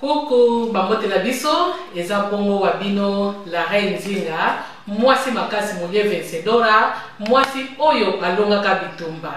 Coucou, bambote na biso eza bongo wa bino la reine Nzinga, mwasi makasi molie vencedora, mwasi oyo alongaka bitumba.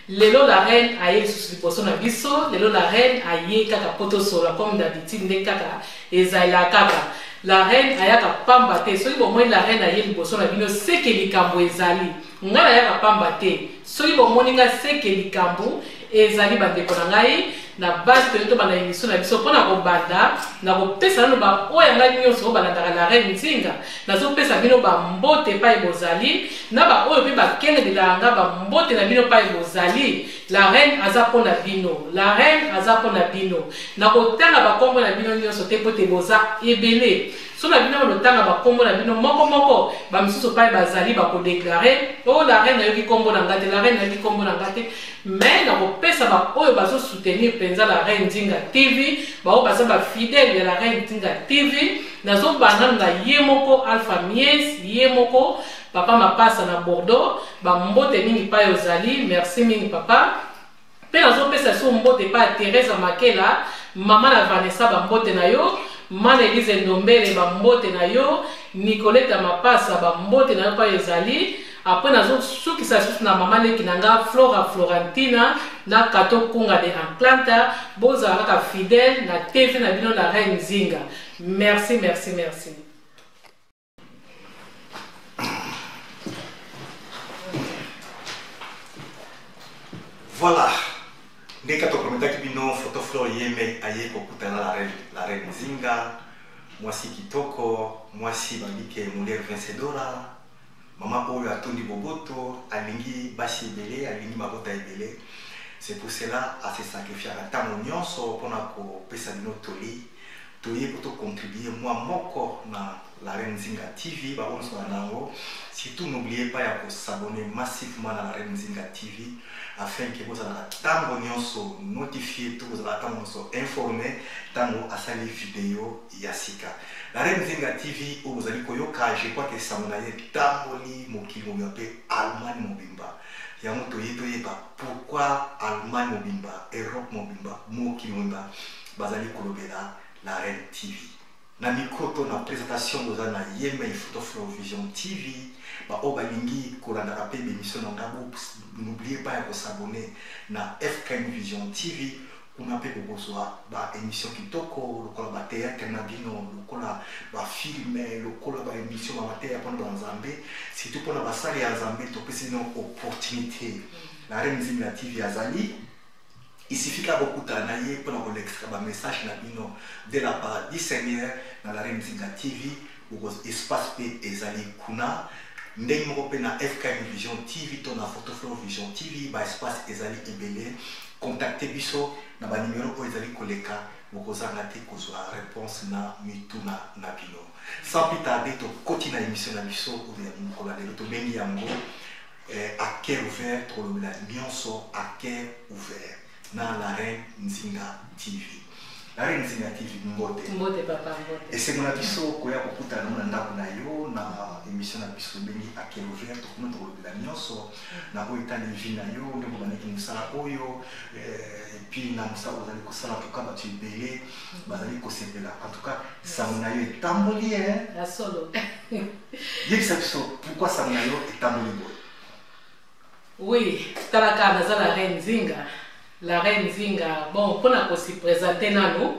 Lelo la reine aye lisusu liboso na biso, lelo la reine aye kaka po tosolola comme d'habitude nde kaka ezala kaka. La reine ayaka pamba te, soki bomoni la reine aye liboso na bino seke likambo ezali. Nga nayaka pamba te, soki bomoni nga seke likambo ezali bandeko na ngai. Na base toye tobanda emission na biso. Mpona kobanda nakopesa nano baoyo ya ngai nyonso oyo balandaka la reine Nzinga, nazopesa bino bambote epai bozali, na baoyo mpe bakengelelaka nga bambote na bino epai bozali. La reine aza mpo na bino, la reine aza mpo na bino. Nakotanga bakombo na bino nyonso te mpo te boza ebele. So na bino lotanga bakombo na bino moko moko, bamisusu pai bazali bakodeklare o oh, la reine ayoki kombo na nga te, la reine ayoki kombo na nga te. Mais nakopesa baoyo bazosoutenir mpenza la reine Nzinga TV, baoyo baza bafidèle ya la reine Nzinga TV. Nazobanda na ye moko Alpha Mies, ye moko papa Mapasa na Bordeaux, bambote mingi pai ozali, merci mingi papa. Mpe nazopesa so mbote epai ya Teresa Makela, mama na Vanessa, bambote na yo. Mana Elise Ndombele, bambote na yo. Nicoleta Mapasa, bambote na yo pai ezali. Après nazosukisa lisusu na mama leki na nga Flora Florentina na Kato Kunga de Atlanta. Bozala kaka fidèle na TV na bino la reine Nzinga. Merci, merci, merci. Voilà. Ndenge toprometaki bino photo Flore Yeme aye kokutana la reine Nzinga, mwasi kitoko, mwasi babike Muliere Vencedora, mama oyo atondi boboto, alingi basi ebele, alingi mabota ebele. C'est pour cela a se sacrifiaka ntango nyonso mpona kopesa bino toli. Toye po to contribuer mwa moko na la reine Nzinga TV, ba oyo nyonso balanda yango. Surtout n'oubliez pas ya ko s'abonner massivement na la reine Nzinga TV afin que bozalaka ntango nyonso notifié to bozalaka ntango nyonso informé ntango asali video ya sika. La reine Nzinga TV oyo bozali koyoka, je crois que sango na ye etamboli mokili mobimba mpe Allemagne mobimba. Yango toye toyeba pourquoi Allemagne mobimba, Europe mobimba, mokili mobimba bazali kolobela la reine TV. Na micro to na présentation boza na Yemei Photo Flow Vision TV. Ba oyo balingi kolandaka pe émission na nga, n'oubliez pas ya ko s'abonner na FKM Vision TV. Kuna pe bokozwa ba émission kitoko lokola ba théâtre na bino, lokola ba film, lokola ba émission ba mateya pona ba Nzambe, surtout pona basali ya Nzambe topesi bino opportunité. La reine Nzinga TV azali, il suffit kaka bokutana na ye mpona kolekisaka ba message na bino de la part du Seigneur na la reine Nzinga TV. Boko espace pe ezali kuna ndenge moko pe na FKM Vision TV to na Photo Flow Vision TV, ba espace ezali ebele. Contactez biso na ba numero oyo ezali koleka, bokozanga te kozwa réponse na mituna na bino. Sans plus tarder, tokoti na émission na biso oyo ya mokolo ya lelo, tobengi yango à cœur ouvert. Tokolobela nyonso à cœur ouvert na la reine Nzinga TV. La reine Nzinga TV, mbote. Mbote papa, mbote. Esengo na biso koya kokutana na ndako na yo na émission na biso tobengi à cœur ouvert. Tokoma tokolobela nyonso na oyo etali vie na yo, ndenge obandaki mosala oyo, et puis na mosala ozali kosala, en tout cas bato ebele bazali kosepela. En tout cas sango na yo etamboli, hein? Ya solo. Yebisa biso pourquoi sango na yo etamboli boye? Oui, tala kaka, naza La Reine Nzinga. La Reine Nzinga, bon, mpona kosi présenter nanu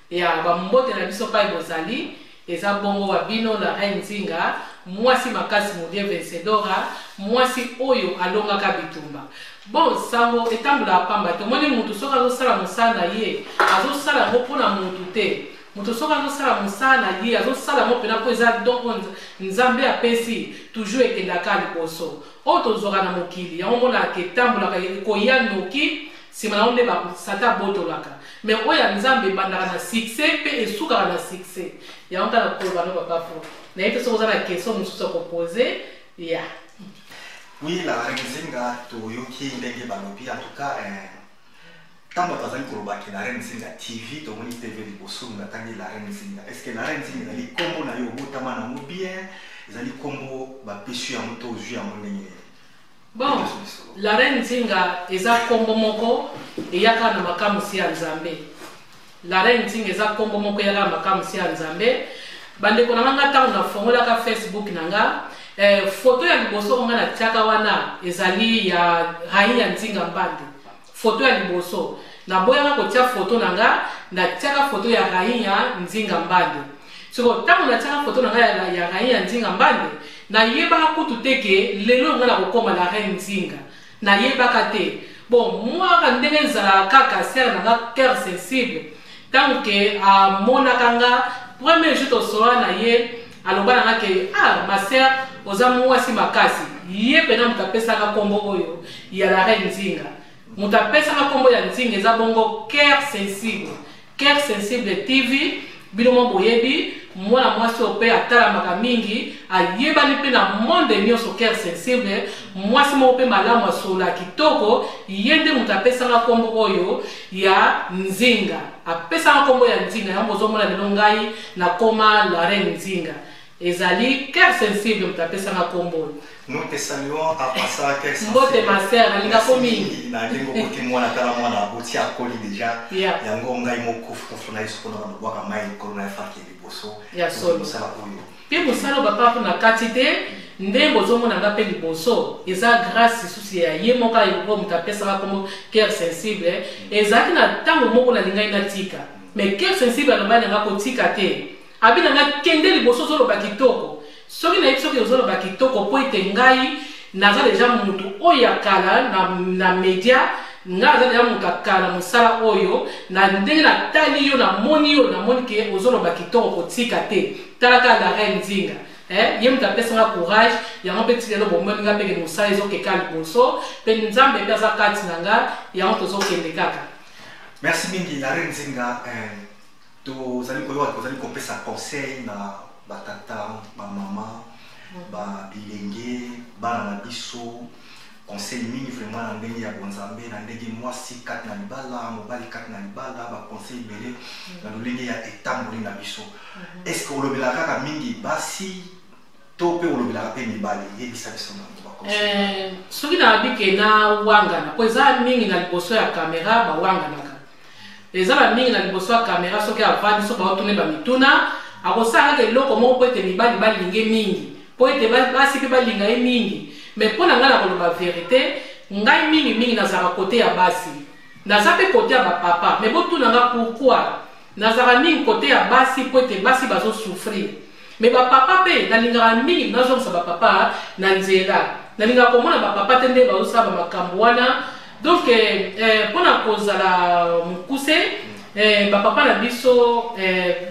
ya bambote na biso pai bozali, eza bongo wa bino La Reine Nzinga, mwasi makasi, modie vencedora, mwasi oyo alongaka bitumba. Bon, sango etambolaka pamba te. Omoni, mutu soki azosala mosala na ye, azosala yango mpona mutu te. Moto soki azosala mosala na ye, azosala yango mpena mpo eza don oyo Nzambe apesi, toujours ekendaka liboso. Oyo tozwaka na mokili yango, omonaka etambolaka, ekoya noki, nsima nango nde satan abotolaka. Mais oyo ya Nzambe ebandaka na succès mpe esukaka na succès. Yango kaka koloba no, papa Fo. Nayebi te soki oza na question mosusu ya kopose ya. Oui, La Reine Nzinga, toyoki ndenge balobi. En tout cas, ntango bato bazali koloba ke La Reine Nzinga TV, tomoni TV liboso, natangi La Reine Nzinga. Est ce que La Reine Nzinga ezali nkombo na yo obotama nango, bien ezali nkombo bapesi yango, to ozwi yango ndenge nini? Bon, La Reine Nzinga eza nkombo moko eyaka na makamwisi ya Nzambe. La Reine Nzinga eza nkombo moko eyaka na makamwisi ya Nzambe. Bandeko na nga, ntango nafongolaka Facebook na nga, foto ya liboso oyo nga natiaka wana ezali ya Rai ya Nzinga Mbande. Foto ya liboso, naboyaka kotia foto na nga, natiaka foto ya Rai ya Nzinga Mbande. Siko ntango natiaka foto na nga ya Rai ya Nzinga Mbande, nayebaka kutu te ke lelo nga nakokóma La Reine Nzinga. Nayebaka te. Bon, mwaka ndenge ezalaka kaka, sœur na nga Cœur Sensible, ntango ke amonaka nga premier jour, tosolola na ye, aloba na nga ke: "Ah, ma sœur, oza mwasi makasi." Ye mpena moto apesaka nkombo oyo ya La Reine Nzinga. Moto apesaka nkombo ya Nzinga eza bongo Cœur Sensible, Cœur Sensible TV. Bino mo boyebi mwana mwasi oyo mpe atalamaka mingi, ayebani mpe na monde nyonso. Cœur Sensible, mwasi moko mpe malamu, asola kitoko. Ye nde moto apesanga nkombo oyo ya Nzinga, apesanga nkombo ya Nzinga. Yango bozomona lelo ngai nakoma La Reine Nzinga, ezali Cœur Sensible moto apesanga nkombo oyo. Nous te saluons en passant, Cœur Sensible. Mbote, ma sœur, alingako mingi. Na ndenge okoti mwana, tala mwana aboti, akoli déjà. Yango ngai moko fofo na yesu mpona balobwaka mai likolo na efaki ya liboso. Ya solo. Mosala oyo. Mpe mosala oyo, papa, na kati te nde bozomona nga mpe liboso, eza grâce lisusu ya ye moko oyo moto apesaka kombo Cœur Sensible. Ezalaki na ntango moko nalingai natika, mais Cœur Sensible alobaki na nga kotika te, abi na nga: "Kende liboso, ozoloba kitoko." Soki nayebi soki ozoloba kitoko mpo ete ngai naza déjà motu oyo ya kala na média, ngai aza déjà moto akala mosala oyo. Na ndenge natali yo, namoni yo, namoni ke ozoloba kitoko, kotika te, tala kaka La Reine Nzinga. Ye moto apesanga courage yango mpe ti lelo bomoni nga mpeke mosala ezokeka liboso, mpe Nzambe mpe aza kati na nga, yango tozokende kaka. Merci mingi, La Reine Nzinga. Tozali koyoka tozali kopesa conseil na batata, bamama, bilenge, bana na biso, conseil mingi vraiment na ndenge ya bonzambe, na ndenge mwasi kati na libala, mobali kati na libala, baconseil ebele na lolenge ya etamboli na biso. Est ce que olobelaka kaka mingi basi to mpe olobelaka mpe mibali? Yebisa biso nango baconseil. Soki nayebi ke nawangana, mpo eza mingi na liboso ya kamera bawanganaka, eza ba mingi na liboso ya kamera. Soki avandi, so baotune bamituna, akosala kaka eloko moko mpo ete mibali balinge mingi, mpo ete basi mpe balinga ye mingi. Mais mpo na ngai, na koloba vérité, ngai mingimingi nazalaka côté ya basi, naza mpe côté ya bapapa. Mais botuna nga pourquoi nazalaka mingi côté ya basi: mpo ete basi bazosouffrir. Mais bapapa mpe nalingaka mingi nazongisa bapapa na nzela. Nalingaka komona bapapa te nde bazosala bamakambo wana. Donc mpona kozala mokuse, bapapa na biso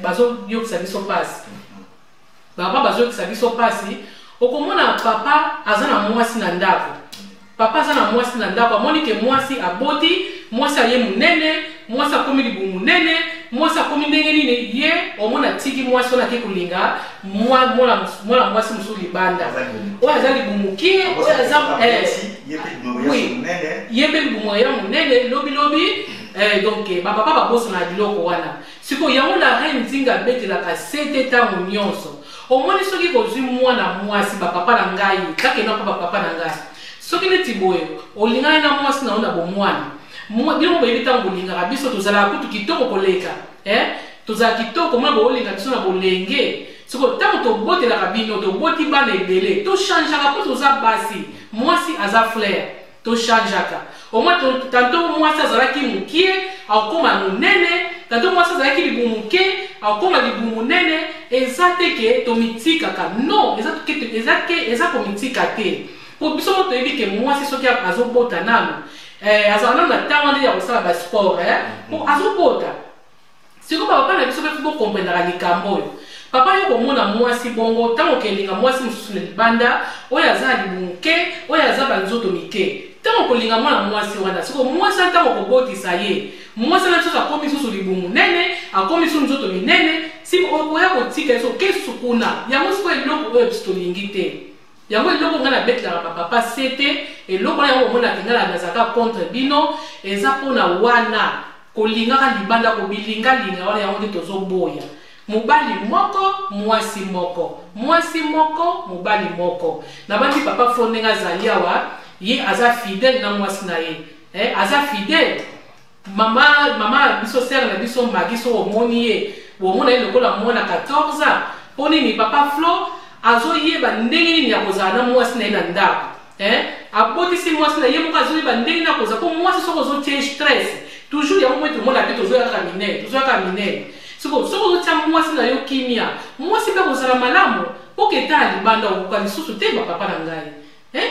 bazoyokisa biso mpasi. Bapapa bazoyokisa biso mpasi. Okomona papa aza na mwasi na ndako, papa aza na mwasi na ndako, amoni ke mwasi aboti, mwasi aye monene, mwasi akomi libumu monene, mwasi akomi ndenge nini. Ye omona atiki mwasi wana, ake kolinga mwana mwasi mosusu libanda, oyo aza libumu kie, oyo aza oui, ye mpe libumu ya monene lobilobi. Donc bapapa babosana biloko wana. Sikoyo yango La Reine Nzinga abetelaka sete ntango nyonso. Omoni, soki kozwi mwana mwasi, bapapa na ngai, kakenda mpo bapapa na ngai, soki neti boye olingani na mwasi na yo na bomwana, bino boyebi ntango bolingaka biso, tozalaka kutu kitoko koleka, eh? Tozala kitoko mwana, boolinga biso na bolenge. Sikoyo ntango tobotelaka bino, toboti bana ebele, tochangeaka mpo toza basi. Mwasi aza fleur. Tochangeaka. Au moins tantôt mwasi azalaki mokie, akokoma monene, tantôt mwasi azalaki libumu moke, akokoma libumu monene. Eza te ke tomitikaka, non, eza ke eza ke eza komitika te. Po biso moko toyebi ke mwasi soki azobota nanu, azala nanu na ntango nde ya kosala ba sport, po azobota. Sikoyo ba papa na biso pe faut bo comprendaka likambo oyo. Papa yo komona mwasi bongo tango okelinga mwasi mosusu na libanda oyo aza na libumu muke, oyo aza ba nzoto mike. Tango okolinga mwana mwasi wana, sikoyo mwasi wana tango okobotisa ye, mwasi wana lisusu akomi lisusu libumu munene, akomi lisusu nzoto minene, sikoyo okoya kotika ye soki oke lisusu kuna. Yango sikoyo eloko oyo biso tolingi te. Yango eloko ngai nabetelaka ba papa sete, eloko wana yango bomonaka ngai nazalaka contre bino, eza pona wana kolingaka libanda, kobilingalinga wana yango nde tozoboya. Mobali moko, mwasi moko, mwasi moko, mobali moko. Nabandi papa Fo ndenge azali awa, ye aza fidèle na mwasi na ye. Aza fidèle. Mama, mama biso sœur na biso Maggie so omoni ye, bomona ye lokola mwana 14 ans. Po nini papa Flo azoyeba ndenge nini ya kozala na mwasi na ye na ndako. Abotisi mwasi na ye moko azoyeba ndenge nini akozala, po mwasi soki ozotie stress toujours yango mwe tomona pe tozoya kaka minene, tozoya kaka minene. Siko soki ozotia mwasi na yo kimia, mwasi pe akozala malamu, po ke ta libanda okoka lisusu te ba papa na ngai.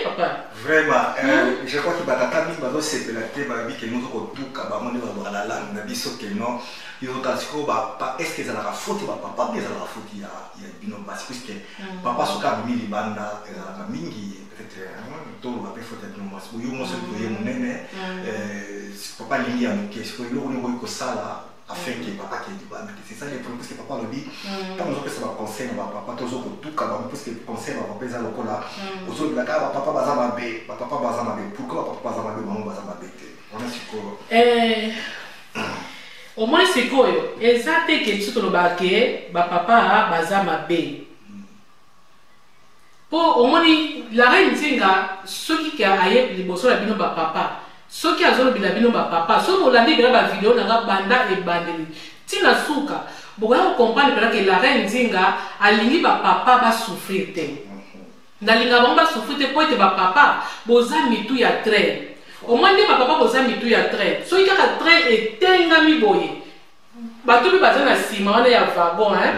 Papa. Vraiment, je crois que batata mingi bazosepela te, balobi ke nozo kotuka bango nde balobaka na langue na biso ke non. Yo kasi ko ba pa, est-ce que ezalaka faute ba papa ou ezalaka faute ya bino basi, puisque papa soki abimi libanda ezalaka mingi peut-être, toloba pe faute ya bino mwasi. Bo yo mwasi oyo ye monene, papa alingi ya moke, sikoyo eloko nini okoki kosala afin que papa akende libanda te? C'est ça le problème, puisque papa alobi ntango ozopesa ba conseil na ba papa, tozo kotuka bango, puisque conseil ba papa eza lokola ozolobela kaka ba papa baza mabe, ba papa baza mabe. Pourquoi ba papa baza mabe, bango baza mabe te? Wana sikoyo. Omoni sikoyo eza te ke biso tolobaka ke ba papa baza mabe. Po omoni la reine Nzinga soki ke aye liboso na bino ba papa, soki azolobela bino ba papa, soki bolandi bela ba video na nga banda ebandeli ti na suka, bokoya ko comprendre pena ke la reine Nzinga alingi ba papa ba souffrir te. Nalinga bango ba souffrir te po ete ba papa boza mitu ya train. Omoni nde ba papa boza mitu ya train, soki kaka train etengami boye, bato mpe baza na nsima wana ya wagon, hein?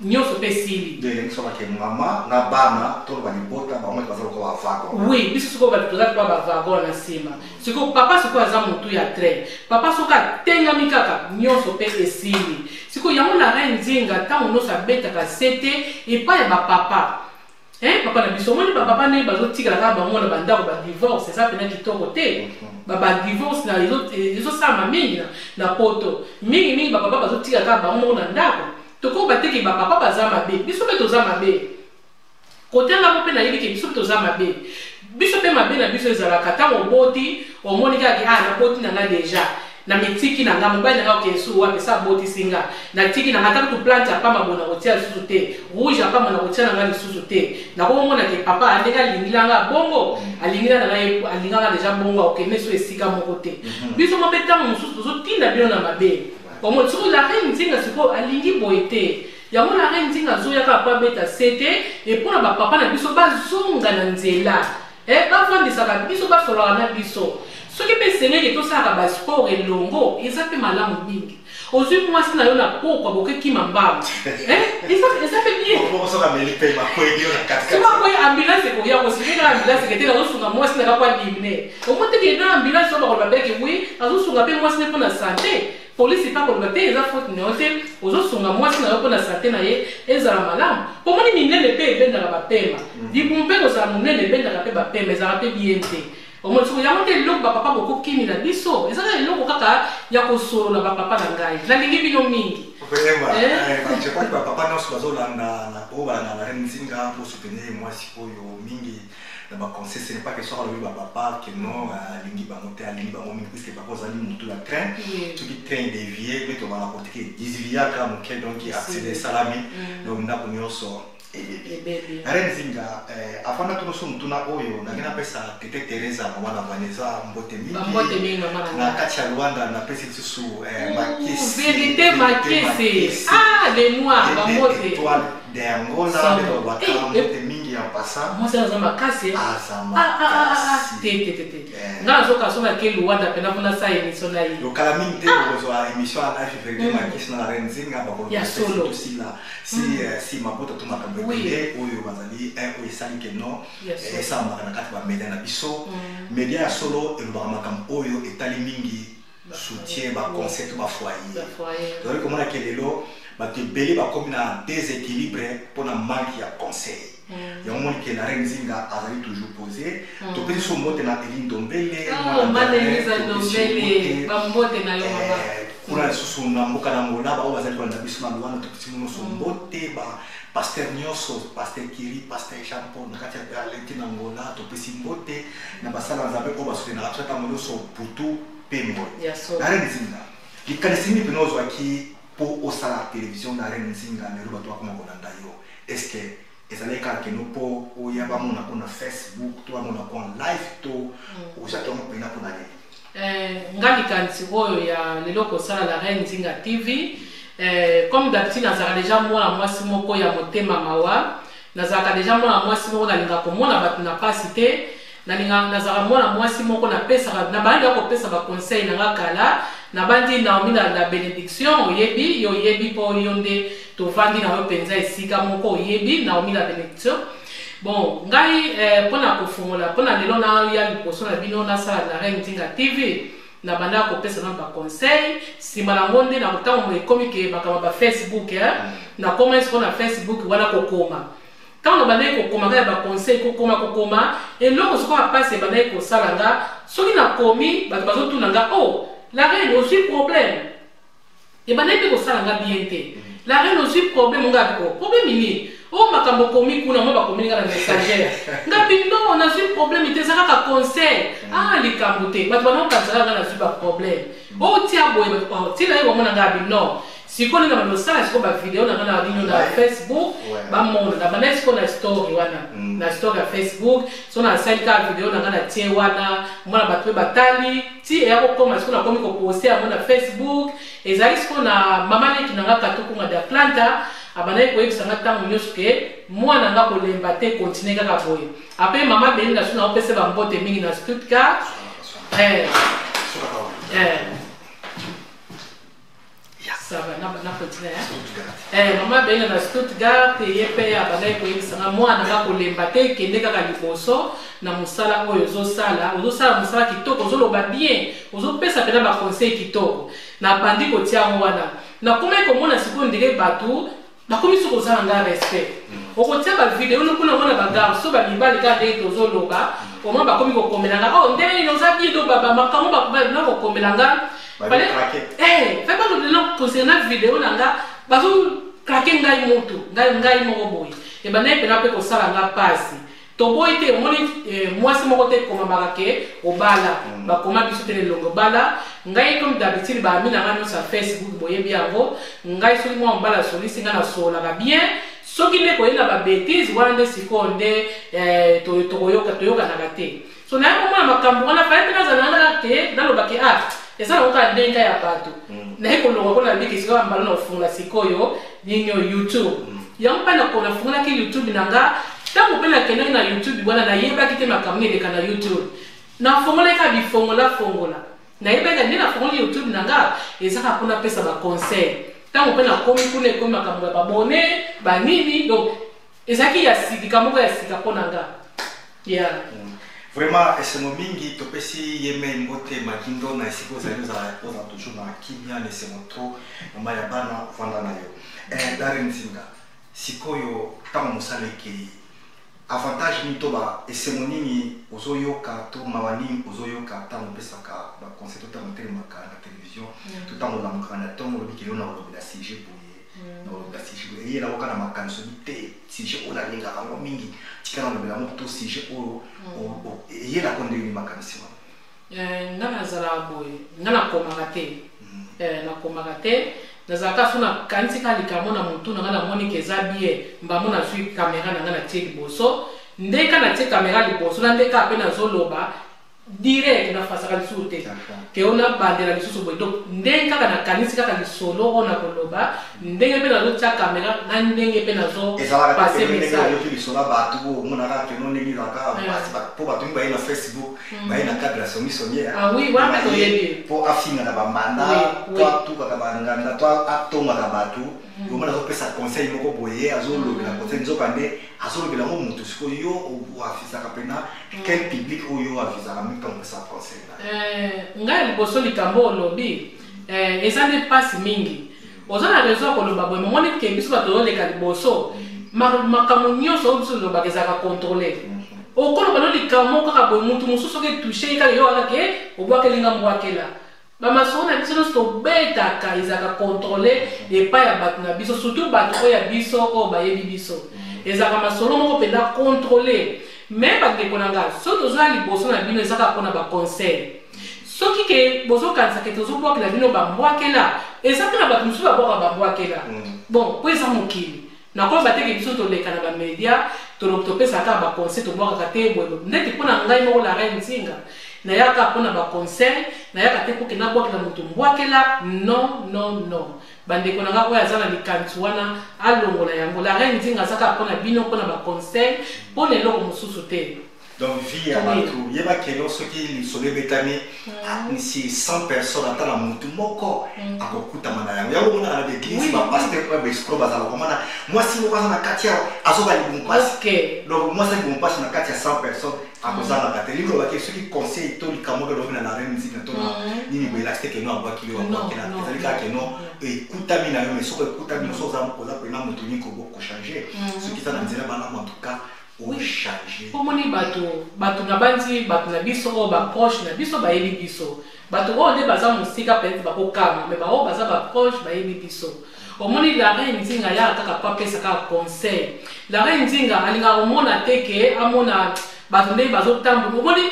Nyonso mpe esili. Nde elengi soka ke mama na bana to ba libota bango baza lokola ba wagon. Oui, biso sikoyo bato toza lokola ba wagon na nsima. Sikoyo papa sikoyo aza motu ya train. Papa soki atengami kaka nyonso mpe esili. Sikoyo yango la reine Nzinga ntango nyonso abetaka sete epai ya ba papa. Papa na biso, omoni ba papa ndenge bazotikala kaka bango na bandako ba divorce, eza pena kitoko te. Ba divorce na ezosalama mingi na poto. Mingi mingi ba papa bazotikala kaka bango moko na ndako. Tokoki bateki ba papa baza mabe, biso pe toza mabe. Kote nga mpe nayebi ke biso pe toza mabe. Biso pe mabe na biso ezalaka ntango oboti, omoni kaka ke, ah, naboti na nga deja. Na mitiki na nga, mobali na nga okende su wapi, sa abotisi nga. Natiki na nga, ata kutu plante ya pamba boye nakotia lisusu te. Rouge ya pamba nakotia na nga lisusu te. Nakomona ke papa ndenge alingila nga bongo, alingila na nga ye, alinga nga deja bongo, akokende su esika moko te. Biso moko mpe ntango mosusu tozotinda bino na mabe. Omoni sikoyo la reine Nzinga sikoyo alingi boye te. Yango la reine Nzinga azoya kaka po abeta sete e mpona ba papa na biso bazonga na nzela. Bafandisaka biso, basololaka na biso. Soki mpe esengeli tosalaka ba sport elongo, eza mpe malamu mingi. Ozwi mwasi na yo na pokwa boke kima mbangu. Eza mpe bien. Moko soki ameli pema, akweli yo na katikati. Soki akweli, ambulance ekoya, kosimbi kaka ambulance eke te, nazosunga mwasi na nga po adimine. Omoni te ke na ambulance oyo bakoloba mpe ke oui, azosunga mpe mwasi na ye mpo na sante. Polisi mpe akoloba te eza faute na yo te, ozosunga mwasi na yo mpo na sante na ye ezala malamu. Po omoni minene mpe ebendaka bapema. Libumu mpe kozala monene ebendaka mpe bapema, ezalaka mpe bien te. Omoni sikoyo yango nde eloko ba papa bokokimela biso, eza kaka eloko kaka ya kosolola ba papa na ngai. Nalingi bino mingi. Vraiment, je crois que ba papa nyonso bazolanda na oyo balanda na Reine Nzinga, bosoutenir mwasi oyo mingi na ba conseil. Ce n'est pas que soki alobi ba papa que non, alingi bango te, alingi bango mingi, puisque papa ozali motu ya train. Soki train dévié, mais tobala kotike disviaka moke, donc accident esalami, donc ndako nyonso ebebi. Reine Nzinga, afanda tono so motuna oyo nange napesa tete Teresa, mama na Vanessa, mbote mingi. Mbote mingi, mama na na kati ya Luanda. Napesi lisusu Makesi, Vérité Makesi, ah, les noirs, bambote. Étoile de Angola, nde balobaka mbote mingi. en passant. Mwasi aza makasi. Aza makasi. Te, te, te, te. Nga nazoka so nake Luanda mpena mpona asala émission na ye. Lokala mingi te, bokozwa émission ya live vérité makisi na la reine Nzinga. Ya solo. Bakosila si si mabota to makambo ebele oyo bazali oyo esali ke non, esalamaka na kati bamédia na biso. Média ya solo elobaka makambo oyo etali mingi soutien, baconseil to bafoyer. Tozali komona ke lelo bato ebele bakomi na déséquilibre mpona manque ya conseil. Yango moni ke la reine Nzinga azali toujours posé. Topesi so mbote na Eli Ndombele. Bambote na yo, mama. Kuna lisusu na mboka na Ngola, baoyo bazali kolanda biso na Luanda, topesi nyonso mbote, bapasteur nyonso, pasteur Kiri, pasteur Jean Paul na kati ya Lenti na Ngola. Topesi mbote na basala Nzambe oyo basoutenaka biso ntango nyonso, butu mpe moi. La reine Nzinga, likanisi nini mpena ozwaki mpo osala télévision La Reine Nzinga? Lelo bato bakoma kolanda yo. Est ce que ezalaki kaka keno mpo oya bamona ko na Facebook to bamona ko en live, to ozwaki yango mpena mpona nini? Nga likanisi oyo ya lelo kosala La Reine Nzinga TV, comme d'habitude, nazalaka déjà mwana mwasi moko ya motema mawa. Nazalaka déjà mwana mwasi moko nalingaka komona bato na pasi te. Nalinga, nazalaka mwana mwasi moko napesaka, nabandi ya kopesa baconseil na nga kala. Nabandi Naomi na bénédiction. Oyebi, yo oyebi mpo yo nde tovandi na yo mpenza esika moko. Oyebi Naomi la bénédiction. Bon, ngai mpona kofongola, mpona lelo naya liboso na bino nasala La Reine Nzinga TV, na banda kopesa na baconseil. Nsima nango nde na ntango ekomi ke makambo ya bafacebook, nakoma sikoyo na Facebook wana kokoma. Ntango nabandaki kokoma ngai ya baconseil, kokoma, kokoma, eloko sikoyo ya pasi ebandaki kosala nga, soki nakomi, bato bazotuna nga: "Oh, la reine, ozwi problème?" Ebandaki mpe kosala nga bien te. "La reine, ozwi problème?" Nga abi: "O problème nini?" "O makambo okomi kuna." Mo bakomi nga na Messenger. Nga bi: "Non, nazwi problème te, eza kaka conseil." Ah, likambo te, bato banaokanisaka nga nazwi baproblème. O tia boye, ntina ye bamona. Nga abi: "Non." Sikoyo nde na bandosala sikoyo bavideo na nga na bino na Facebook, bamona. Na banda sikoyo na story wana, na story ya Facebook. So nasali kaka video na nga, na tie wana, mona bato mpe batali ti eya kokoma. Sikoyo nakomi koposte yango na Facebook. Ezali sikoyo na mama leki na nga Katukunga de Atlanta, abandaki koyebisa nga ntango nyonso ke mwana nga kolemba te, continue kaka boye. Apres mama Belinda, so naopesa bambote mingi na Stuttgart. Ça va, na continue, hein? Mama Belinda na Stuttgart, ye mpe abandaki koyebisa nga: "Mwana nga, kolemba te, kende kaka liboso na mosala oyo ozosala. Ozosala mosala kitoko, ozoloba bien, ozopesa mpena baconseil kitoko." Nabandi kotia yango wana, nakomaki komona sikoyo ndenge bato bakomi soki kozala nga respect. Okotia bavideo kuna, mona bagarçon, bamibali, kaka ndenge tozoloba, omoi bakomi kokomela nga: "Oh, ndenge nini, oza bien?" Do makambo na kokomela nga fe balobela concernant video na nga, bazocraquer ngai motu ngai moko boye. Ebandaki mpena mpe kosala nga mpasi. Toboyi te, omoni, mwasi moko te ekomamaka ke obala. Bakoma biso te lelongo obala. Ngai comme d'habitude, baami na ngai nyonso ya Facebook boyebi yango. Ngai soki mwa mobala asolisi ngai, nasololaka bien. Soki nde koyenda babêtises wana, nde sikoyo nde tokoyoka, toyokanaka te. So naye komona makambo wana, faye mpe nazala nanga ke nalobaki: "Ah, eza nango kaka ndenge ya bato." Naye kolonga kona biki sikoyo mbala na kofungola sikoyo nini oyo, YouTube. Yango mpe nafungolaki YouTube na nga. Ntango mpe nakendaki na YouTube wana, nayebaki te makambo nini eleka na YouTube. Nafungolaki kaka bifongola fongola, nayebaki nde nafungoli YouTube na nga eza kaka mpona apesa baconseil. Ntango mpe nakomi kuna, ekomi makambo ya babone banini, donc ezalaki ya sika moko ya sika mpo na nga ya Vraiment esengo mingi. Topesi ye me mbote makindo na esika ozali, ozala toujours na kimia, na esengo trop. Mama ya bana, ovanda na yo. La Reine Nzinga, sikoyo ntango mosala ekei, avantage nini to ba esengo nini ozoyoka to mawa nini ozoyoka ntango opesaka baconseil to ntango otelemaka na télévision to ntango olamukaka na ntongo, olobi kelo na kolobela sujet boye, na kolobela sujet boye, eyelako kaka na makanisi obi te sujet oyo nalingaka yango mingi, tika nalobela yango, to sujet oyo eyelako ndenge nini makanisi wana? Nga nazalaka boye, nga nakomaka te. Nakomaka te, nazalaka so nakanisi kaka likambo na motu na nga, namoni ke eza bien, mbamo nazwi caméra na nga, natie liboso. Ndeka natie caméra liboso na ndeka mpe nazoloba. Direct nafasaka lisusu te ke oyo nabandela lisusu boye. Donc ndenge kaka nakanisi kaka lisolo oyo nakoloba, ndenge mpe nazotia kamera na ndenge mpe nazo Ezalaka te passe pene ndenge message. Oyoki lisolo ya bato, omonaka keno ndenge ezalaka po bato mingi baye na Facebook, baye na cadre ya songisongi. Ah oui, wana mpe toyebi. Mpo afingaka bambanda to atukaka banganda to atongaka bato, omona azopesa conseil moko boye, azolobela conseil, nzoka nde azolobela yango moto. Sikoyo yo oafisaka mpena quel public oyo oafisaka mingi ntango opesaka conseil na? Ngai liboso, likambo olobi eza nde mpasi mingi. Oza na raison ya koloba boye. Momoni ke biso bato tozoleka liboso, makambo nyonso oyo biso tolobaka ezalaka contrôlé. Okoloba no likambo moko kaka boye, mutu mosusu soki etouche ye kaka, yo kaka ke obwakeli nga mbwakela. Bamasolo na biso nyonso tobetaka ezalaka contrôlé epai ya bato na biso, surtout bato oyo ya biso oyo bayebi biso. Ezalaka masolo moko mpenza contrôlé. Mais bandeko na nga, soki tozoya liboso na bino, eza kaka mpona baconseil. Soki ke bozokanisa ke tozobwakela bino bambwakela, eza mpe na bato mosusu babwaka bambwakela. Bon, mpo eza mokili, nakoloba te ke biso toleka na bamédia, topesaka kaka baconseil, tobwakaka te boye. Ndeti mpo na ngai moko, la reine Nzinga, nayaka mpona baconseil, nayaka te mpo ke nabwakela moto mbwakela. Non, non, non. Bandeko na nga oyo aza na likanisi wana, alongola yango. La reine Nzinga aza kaka mpona bino, mpona baconseil, mpona eloko mosusu te. Donc vie ya bato, yeba keno soki lisolo ebetami si 100 personnes, ata na motu moko akokutama na yango. Yango omonaka na baeglise, bapasteur oyo baescroc bazala komona mwasi moko aza na kati awa, azoka libumu mpasi. Donc mwasi alibumu mpasi na kati ya 100 personnes akozangaka te. Lingi olobaki soki conseil to likambo moko elobi na la reine Nzinga to na nini boye, elakisi te keno abwaki yo abwakela. Ezali kaka keno ekutami na yo. Mais soki ekutami yo, so oza mpena moto nini kochange, soki eza na nzela malamu, en tout cas ochange. Omoni, bato na bandi, bato na biso oyo baproche na biso bayebi biso. Bato oyo nde baza mosika, peut-être bakokama, mais baoyo baza baproche bayebi biso. Omoni, la reine Nzinga ayaka kaka po apesa kaka conseil. La reine Nzinga alingaka komona te ke amona bato ndenge bazotambola. Omoni,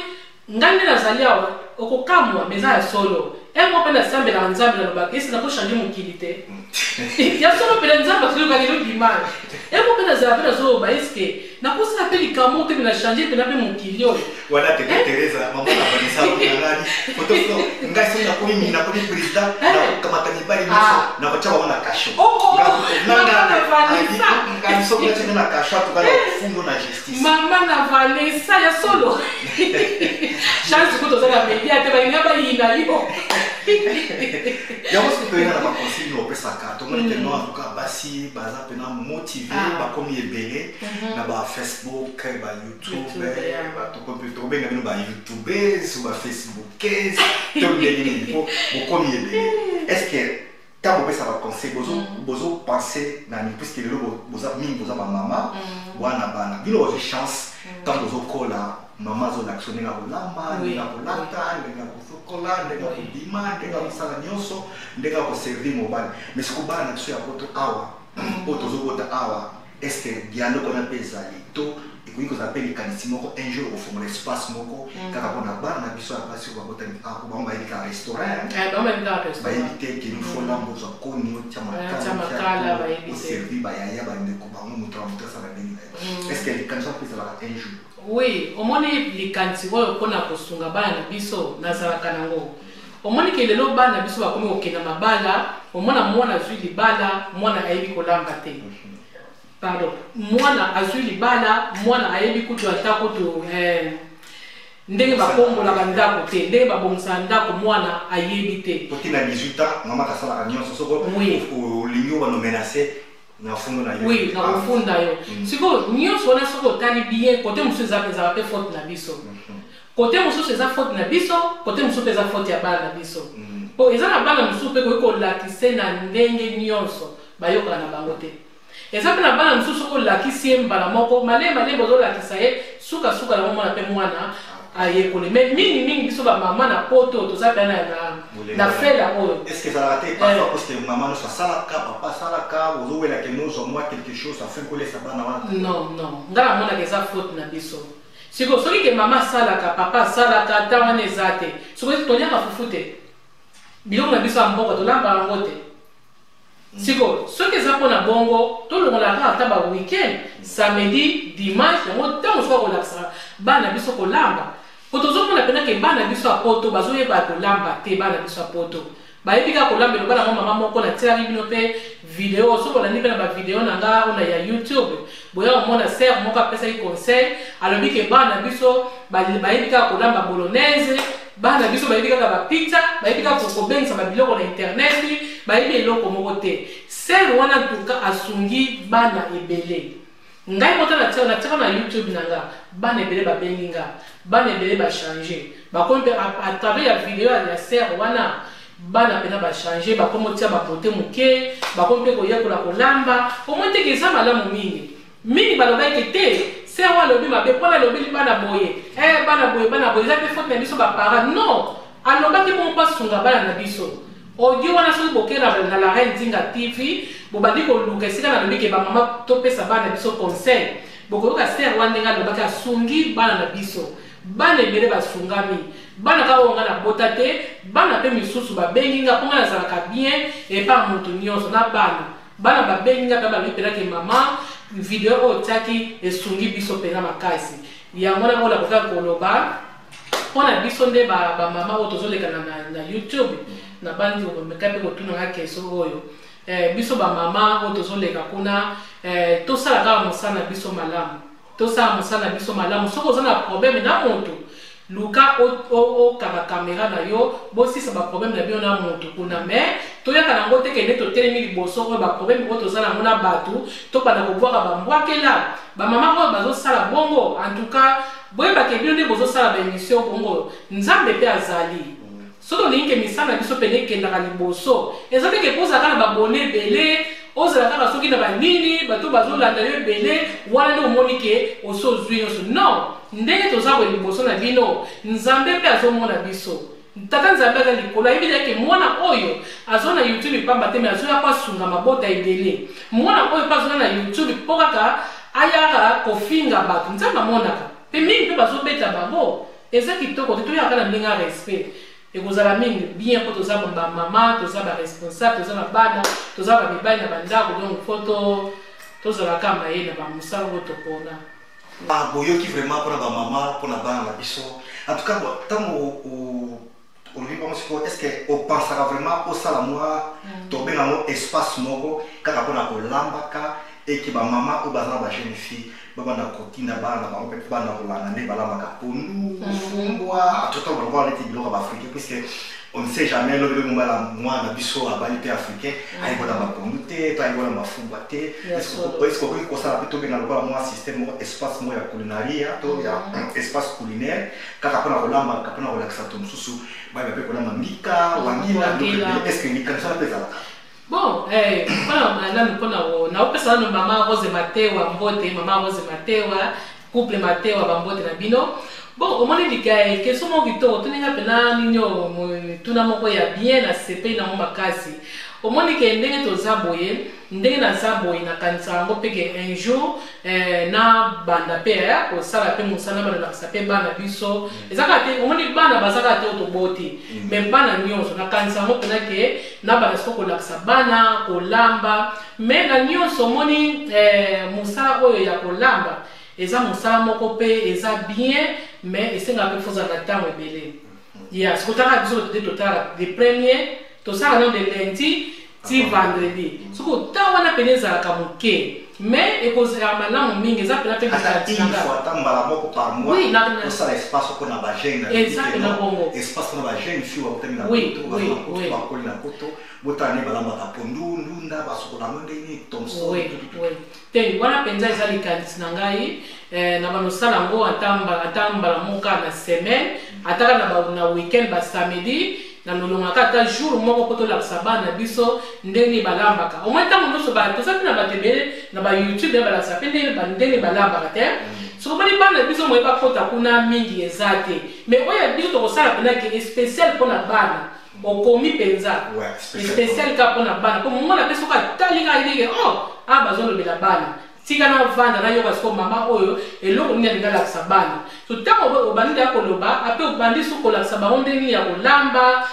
ngai nde nazali awa, okokamwa, mais eza ya solo. E mo mpe nasambelaka Nzambe, nalobaka esi nakochange mokili te. Ya solo mpena, Nzambe azoyoka lelo dimanche. E mo mpe nazala mpe nazoloba, eske nakosala mpe likambo te mpe na change mpena mpe mokili oyo? Wana tete Teresa, mama na Vanessa, nangani foto. Ngai soki nakomi président, nakokamata mibali nyonso, nakotia bango na cachot. Ngai soki natia na cachot, atuka na fundo na justice. Mama na Vanessa, ya solo, chance kutu oza na media te, balinga bayina yo. Yango soki toyena na baconseil opesaka, tomoni ke non, en tout cas basi baza mpena motivé, bakomi ebele na bafacebook, bayoutube. Tokobenga bino bayoutubes, bafacebookes to ndenge nini? Po bokomi ebele. Est ce que ntango bopesa baconseil, bozopense na nini? Puisque lelo boza mingi, boza bamama, bwana bana bino bozwi chance, ntango bozokola, mama azolakisa ndenge ya kolamba, ndenge ya kolata, ndenge ya kosokola, ndenge ya kobima, ndenge ya kosala nyonso, ndenge ya koservir mobali. Mais siko bana na biso ya poto awa, oyo tozobota awa, est ce que dialogue wana mpe ezali to ekoki kozala mpe likanisi moko un jour kofongola espace moko kaka mpona bana na biso ya basi oyo babotami awa, po bango bayebi kaka restaurant, bayebi te keni fo lambo, ozwa koni, otia makala, oservi bayaya, bandeko bango, moto na moto asala ndenge na ye? Est ce que likanisi wana mpe ezalaka un jour? Oui, omoni, likanisi oyo mpona kosunga bana na biso, nazalaka nango. Omoni ke lelo bana na biso bakomi kokenda mabala, omona mwana azwi libala, mwana ayebi kolamba te. Pardon, mwana azwi libala, mwana ayebi kutu ata kutu ndenge bakombolaka ndako te, ndenge babongisaka ndako, mwana ayebi te. Oti na 18 ans, mama kasalaka nyonso. Soko olingi oyo banomenace na fundo na yo. Oui, na kofunda yo. Sikoyo nyonso wana, soki otali bien, kote mosusu ezalaka mpe faute na biso. Kote mosusu eza faute na biso, kote mosusu mpe eza faute ya bana na biso, po eza na bana mosusu mpe koki kolakise na ndenge nyonso, bayokaka na bango te. Eza mpe na bana mosusu, soki olakisi ye mbala moko, malembe malembe ozolakisa ye, sukasuka nango mwana mpe mwana ayekoli. Mais mingimingi biso bamama na poto toza mpe na fela oyo. Est ce que ezalaka te parfois, parce que mama nyonso asalaka, papa asalaka, ozowelaka nozwa mwa quelque chose afin kolesa bana wana? Non, non, ngai namonaka eza faute na biso. Sikoyo soki ke mama asalaka, papa asalaka, ata wana eza te. Sikoyo toliaka fufu te, biloko na biso ya mboka tolambaka yango te. Sikoyo soki eza mpona bongo, tolongolaka kaka ata ba weekend, samedi, dimanche, yango ntango soki akolakisaka bana biso kolamba. Po tozomona pena ke bana biso ya poto bazoyeba kolamba te. Bana biso ya poto bayebi kaka kolamba eloba nango mama moko. Natielaki bino mpe video, soki olandi mpe na bavideo na nga ona ya YouTube, boya komona sœur moko apesaki conseil. Alobi ke bana biso bayebi kaka kolamba bolognaise, bana biso bayebi kaka bapizza, bayebi kaka kobengisa babiloko na internet, bayebi eloko moko te. Sœur wana ntuka asungi bana ebele. Ngai moko natiaka na YouTube na nga, bana ebele babengi nga, bana ebele bachange, bakomi mpe à travers ya video ya sœur wana. Bana mpena bachange, bakomi otia babote moke, bakomi mpe koyekola kolamba. Omoni teke eza malamu mingi mingi. Balobaki te sœur oyo alobi mabe mpona alobeli bana boye, bana boye, bana boye, eza mpe faute na biso baparent. Non, alobaki bongo mpo asunga bana na biso. Audio wana, soki bokei na La Reine Nzinga TV, bobandi koluka esika nalobi ke bamama topesa bana na biso conseil, bokoyoka sœur wana ndenge alobaki. Asungi bana na biso, bana ebele basungami. Bana kaka oyo nga nabota te, bana mpe misusu babengi nga, mpo nga nazalaka bien epa moto nyonso na bana. Bana babengi nga mpe balobi mpenake: "Mama, video oyo otiaki esungi biso mpenza makasi." Yango wana oyo nakokaka koloba mpo na biso nde bamama oyo tozoleka na YouTube. Nabandi komeka mpe kotuna nga question oyo. Biso bamama oyo tozoleka kuna, tosala kaka mosala na biso malamu, tosala mosala na biso malamu. Soki oza na problème na moto, luka okanga caméra na yo, bosisa baproblème na bino na moto kuna. Mais toyaka nango te kende totelemi liboso oyo baproblème oyo toza nango na bato, tobanda kobwaka bambwakela. Bamama oyo bazosala bongo, en tout cas boyebaka bino nde bozosala baémission bongo, Nzambe mpe azali. Soki olingi ke misala na biso pene ekendaka liboso, eza te ke mpo ozalaka na babone ebele, ozala kaka soki na banini, bato bazolanda yo ebele, wana nde omoni ke osi ozwi nyonso. Non, ndenge toza boye liboso na bino, Nzambe mpe azomona biso. Tata Nzambe aza likolo, ayebi ke mwana oyo aza na YouTube pamba te, me azoya mpo asunga mabota ebele. Mwana oyo mpe azoya na YouTube mpo kaka ayaka kofinga bato, Nzambe amonaka mpe mingi mpe bazobeta bango. Eza kitoko te. Toyaka na ndenge ya respect, ekozala mingi bien, mpo toza bamama, toza baresponsable, toza na bana, toza bamibali na bandako. Donc faut tozalaka mayele na bamosala oyo topona. Ah, boyoki vraiment mpona bamama, mpona bana na biso. En tout cas, ntango olobi bango sikoyo, est ce que opensaka vraiment osala mwa tobenga yango espace moko kaka mpona kolambaka, eke bamama oyo baza na bajeune fille babanda kotinda bana na bango mpe banda kolanda nde balambaka pondu, fumbwa, en tout cas balobaka neti biloko ya baafricain, puisque on ne sait jamais, lobi lobi mobala mwana biso abali mpe africain, ayekola bapondu te to ayekola mafumbwa te? Est ce que okoki kosala mpe tobenga lokola mwa système moko, espace moko ya culinaria to ya espace culinaire kaka mpona kolambaka, mpona kolakisa to mosusu bayeba mpe kolamba mbika, wangila? Est ce que likanisa mpe ezalaka? Bon, mpona nanu, mpona naopesa nanu mama Rose Matewa mbote. Mama Rose Matewa, couple Matewa, bambote na bino. Bon, omoni lika question moko kitoko toninga mpena nini oyo, tuna moko ya bien, na sepeli nango makasi. Omoni ke ndenge toza boye, ndenge naza boye, nakanisa yango mpe ke un jour nabanda mpe kosala mpe mosala, balolakisa mpe bana biso. Eza kaka te, omoni bana baza kaka te oyo toboti, mais bana nyonso. Nakanisa yango mpena ke nabanda siko kolakisa bana kolamba. Mais na nyonso, omoni mosala oyo ya kolamba eza mosala moko mpe eza bien, mais esengaka mpe fozala na ntango ebele ya sikotaka biso te. Totala de premier, tosala no de lundi ti vendredi. Soki ota wana pene ezalaka moke, mais ekozala malamu mingi. Eza mpena mpe ata mbala moko par mois osala espace mpona bajeune. Eza mpena bongo. Espace mpona bajeune fille bakutami na poto, bakoli na poto, botala nde balambaka pondu, ndunda, basokola yango ndenge thomson. Te, wana mpenza eza likanisi na ngai na banosala yango ata mbala moko na semaine, ataka na weekend, basamedi nalolongaka ata jour moko mpo tolakisa bana na biso ndenge balambaka. Omoi ntango nyonso toza mpe na bato ebele na baYouTube ya balakisa mpe ndenge balambaka te. Soki omoni bana na biso moye bakota kuna mingi eza te, mais oyo ya biso tokosala mpena ke spécial mpona bana. Okomi mpenza spécial kaka mpona bana, mpo mwana mpe soki atali kaka yebi ke oh, a bazolobela bana, tika na vanda nayoka siko mama oyo eloko nini alingi alakisa bana. So ntango obandi ya koloba ape, obandi so kolakisa bango ndenge ya kolamba,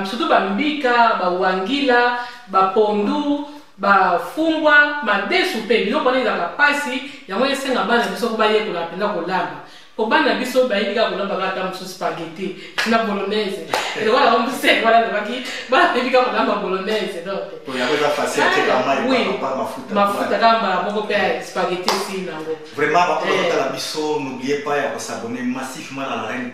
surtout bambika, bawangila, bapondu, bafumbwa, madesu mpe biloko wana ezalaka mpasi. Yango esenga bana biso mpo bayekola mpenza kolamba. Po bana biso bayebi kaka kolamba kaka ata mosusu spaghetti na bolognaise. Lokola yango mosek wana alobaki bana bayebi kaka kolamba bolognaise donc. Po yango eza facile atieka mayi oui. papa mafuta. Mafuta kaka mbala moko pe spaghetti esili nango. Vraiment ba oyo bazotala biso n'oubliez pas ya ko s'abonner massivement na la reine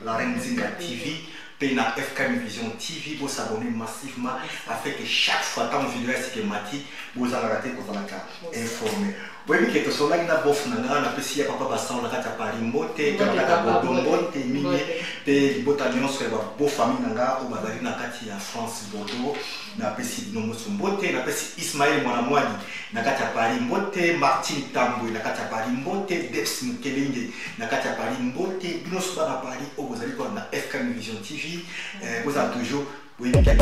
la reine Nzinga TV pe na FKM Vision TV bo s'abonner massivement afin que chaque fois tango video ya sika emati bozalaka te kozalaka informé. Boyebi ke tosololaki na bof na nga napesi ya papa Basao na kati ya Paris mbote pe na kati ya Bordeaux mbote mingi pe libota nyonso ya ba beau famille na nga oyo bazali na kati ya France Bordeaux napesi bino mosu mbote napesi Ismaël mwana mwani na kati ya Paris mbote Martine Tambwe na kati ya Paris mbote Debs Mukelenge na kati ya Paris mbote bino nyonso bana Paris oyo bozali kolanda FKM Vision TV eh, bozala toujours boyebi ke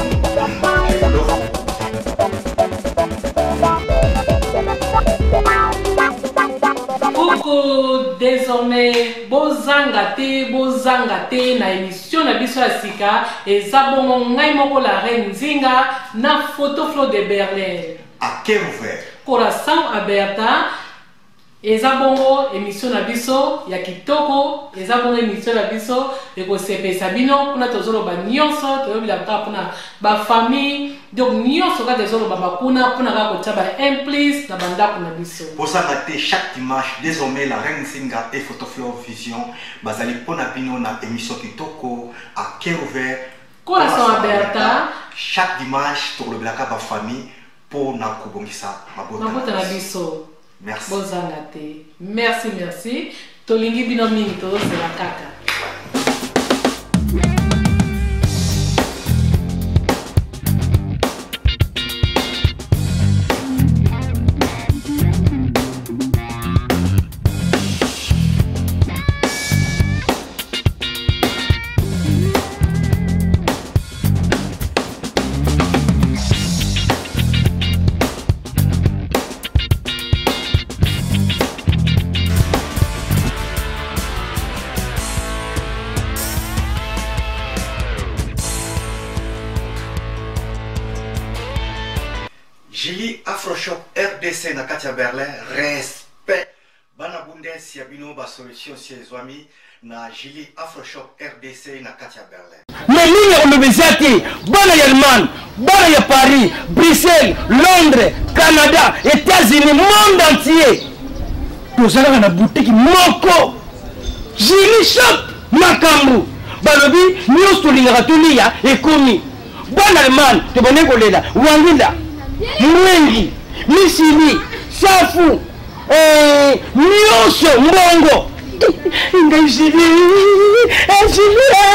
Coucou, désormais bozanga te bozanga te na émission na biso ya sika eza bongo ngai moko la reine Nzinga na photo Flo de Berlin à cœur ouvert Coração Aberta Eza bongo emission na biso ya kitoko, eza bongo emission na biso ekosepelisa bino. Kuna tozoloba nionso, toyobila kaka pona ba famille, donc nionso kaka ezolobama kuna pona kaka kotia ba implice na ba ndaku na biso. Bozanga te chaque dimanche desormais la reine Nzinga et Photoflore Vision bazali pona bino na emission kitoko à cœur ouvert. Kola son Bertha. Chaque dimanche tokolobelaka ba famille pona kobongisa mabota mabota na biso. Merci. Bozanga te. Merci merci. Tolingi bino mingi tozozela kaka. Julie Afroshop RDC na kati ya Berlin respect bana bundes ya bino ba solution si ezwami na Julie Afroshop RDC na kati ya Berlin. Mais nini ya koloba eza te bana ya Allemagne, bana ya Paris, Bruxelles, Londres, Canada, États-Unis, monde entier tozalaka na boutique moko Julie Shop makambo balobi nyonso tolingaka tolia ekomi bana Allemagne tobandaki kolela wangila mwengi misili safu Eh, nyonso mbongo ngai julie eh, julie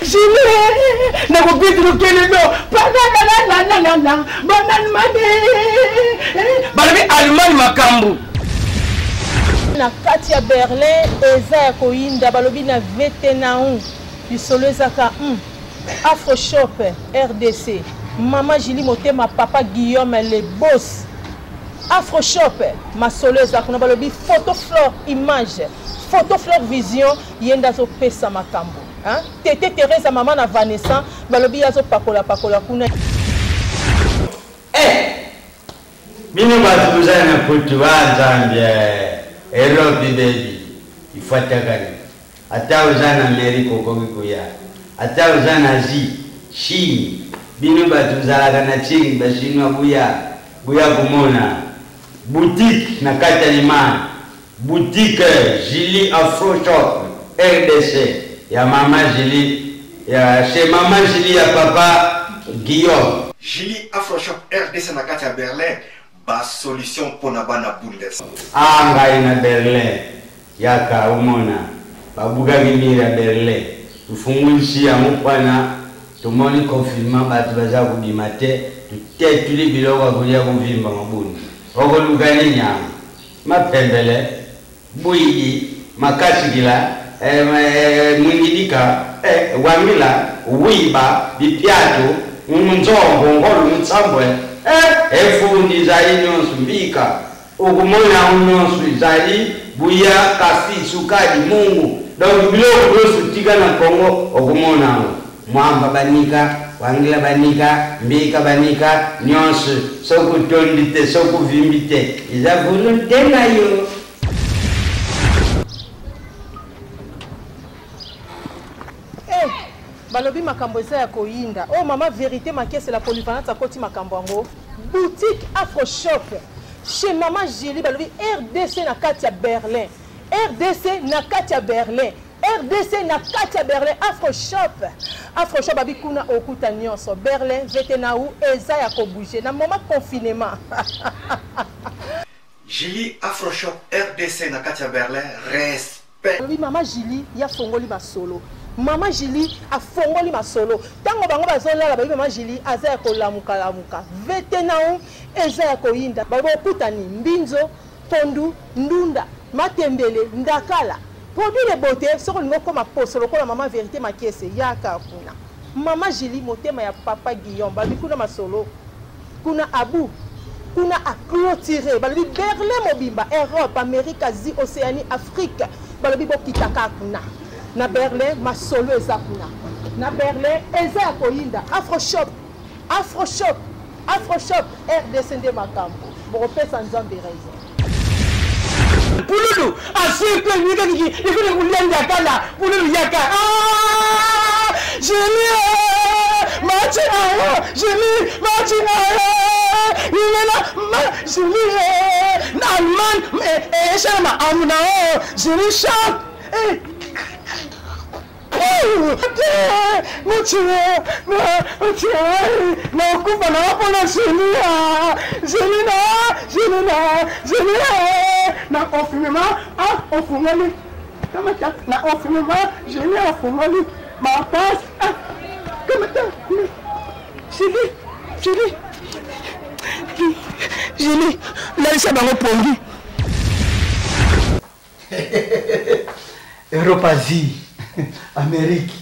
julie nakobeti lokelelo panananananana banalmane balobi allemagne makambo na kati ya berlin eza ya koyinda balobi na vetenaun lisolo ezaka mm. afroshop rdc mama julie motema papa guillaume le boss Afroshop masolo eza kuna balobi photo flore image photo flore vision ye nde azopesa makambo hein? Tete Teresa mama na Vanessa balobi ye azopakola pakola kuna. Eh! Bino bato boza na poto ba nzambe eh. Europe baby ifuatakani Ata oza na Amerique okoki koya ata oza na Asie, Chine bino batu bzalaka na Chine ba chinois boya boya komona boutique na kati ya limani boutique Julie Afro Shop rdc ya mama Julie ya chez mama Julie ya papa Guillaume. Julie Afro Shop rdc na kati ya Berlin ba solution pona bana Bundes. Ah ngai na Berlin Yaka omona, babukaki mur ya Berlin, tofungolisi yango pwana tomoni confinement batu baza kobima te, totetuli biloko ya kolia kovimba mabundi. Okoluka nini awa? Mapembele, bwidi, makasikila, eh, eh, mwingidika, eh, wangila, wiba, bipiatu, nzombo, ngolu, mtsambwe, eh, efundi ezali nyonso mbika Okomona yango nionso ezali buya, kafi, sukali, mungu donc biloko nionso tika na Congo okomona yango. Mwamba banika, wangila banika, mbika banika nionso soki otondi te soki ovimbi te eza volonte na yo. Balobi makambo eza ya koyinda. Oyo mama verite Makiese la polyvalente akoti makambo yango. Boutique Afro Shop chez mama Julie, balobi RDC na kati ya Berlin. RDC na kati ya Berlin. RDC na kati ya Berlin, Afro Shop. Afro Shop abi kuna okuta nyonso. Berlin, Vetenau eza ya ko bouger na moment confinement. Julie Afro Shop RDC na kati ya Berlin, respect. Balobi mama Julie ya fongoli masolo. Mama Julie afongoli masolo. Tango bango bazolala, balobi mama Julie aza ya kolamuka lamuka. Vetenau eza ya koyinda. Balobi okutani mbinzo, pondu, ndunda, matembele, ndakala. Produit de beauté, soki olingi okoma poso lokola mama Verite Makiese, yaka kuna. Mama Julie motema ya papa Guillaume, balobi kuna masolo, kuna Abu, kuna a clôturer, balobi Berlin mobimba, Europe, Amérique, Asie, Océanie, Afrique, balobi bokitaka kuna. Na Berlin masolo eza kuna. Na Berlin eza ya koyinda. Afro Shop, Afro Shop, Afro Shop, RDC nde makambo. Bokopesa Nzambe raison. Pululu asui mpe mikakiki ifini kulia ndakala pululu yaka. Ah, Julie machi ayo, Julie machi ayo, imena ma Julie na Allemagne eshalama amuna o Julie shop. Nakufa na mpona Julie, Julie na Julie na Julie na confinement. Ah, ofungoli kamata na confinement, Julie afungoli mapasse. Ah, kamata Julie, Julie, Julie lalisa bango pongi. Europe, Asie, Amérique,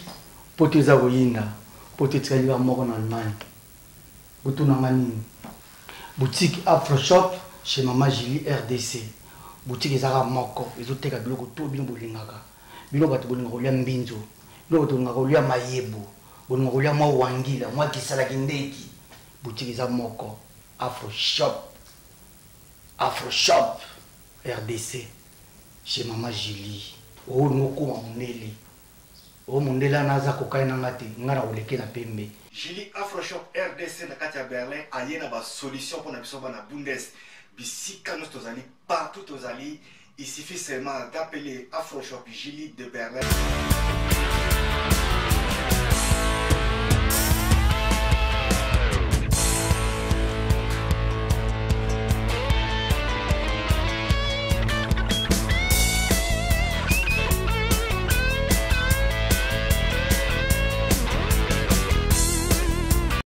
poto eza koyinda, poto etikali kaka moko na Allemagne. Botunanga nini? Boutique Afro Shop chez Mama Julie RDC. Boutique ezaka moko, ezoteka biloko to bino bolingaka. Bino bato bolingaka kolia mbinzo, bino bato bolingaka kolia mayebo, bolingaka kolia mwa wangila, mwa kisalaki ndeki. Boutique eza moko, Afro Shop. Afro Shop RDC chez Mama Julie. Oyo ngokoma mondele. Oyo mondele ana aza kokai nanga te, nga na koleke na pembe. Julie Afro Shop RDC na kati ya Berlin aye na ba solution pona biso bana Bundes, bisika nyonso tozali, partout tozali, il suffit seulement d'appeler Afro Shop Julie de Berlin.